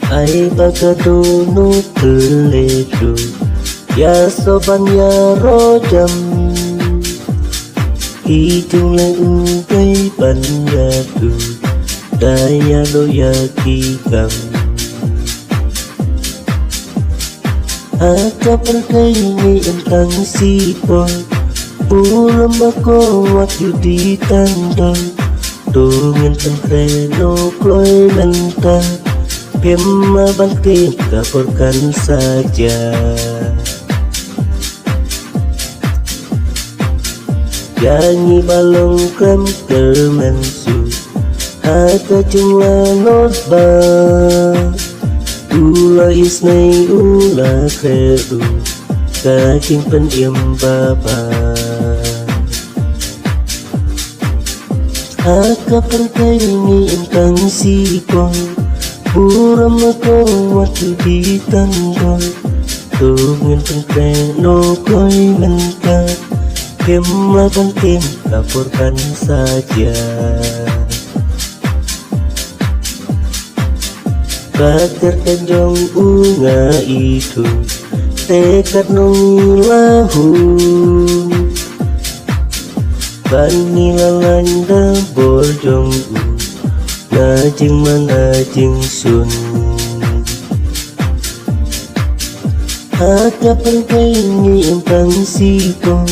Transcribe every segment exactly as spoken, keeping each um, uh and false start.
Ai ba ka dohnud pynlehduh ïa Soban ïa Rojam. Ki jong leh u dei ban ïa tu da ïa lo ïa ki kam. Ha ka pyrthei ngi im tang shi por, burom ba ko wat ju di tang don. To ngin pynkhreh noh kloi mynta, phim lah ban tip ka por kan sa jia. Ïa ngi ba long khlem kyrmen shuh ha ka jinglahnot ba u la isynei u la khreh ruh ka jingpynim ba bha. Ha ka pyrthei ngi im tang shi por, burom ba ko wat ju di tang don. To ngin pynkhreh noh kloi mynta, phim lah ban tip ka por kan sa jia. Ka kyrteng jong u nga ithuh, te katno ngi la hun. Ban ngi la lait da bor jong u na jingman na jingshun. Ha ka pyrthei ngi im tang shi por,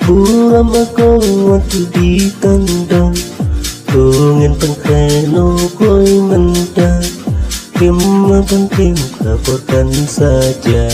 burom ba ko wat ju di tang don. To ngin pynkhreh noh kloi mynta, phim lah ban tip ka por kan sa jia.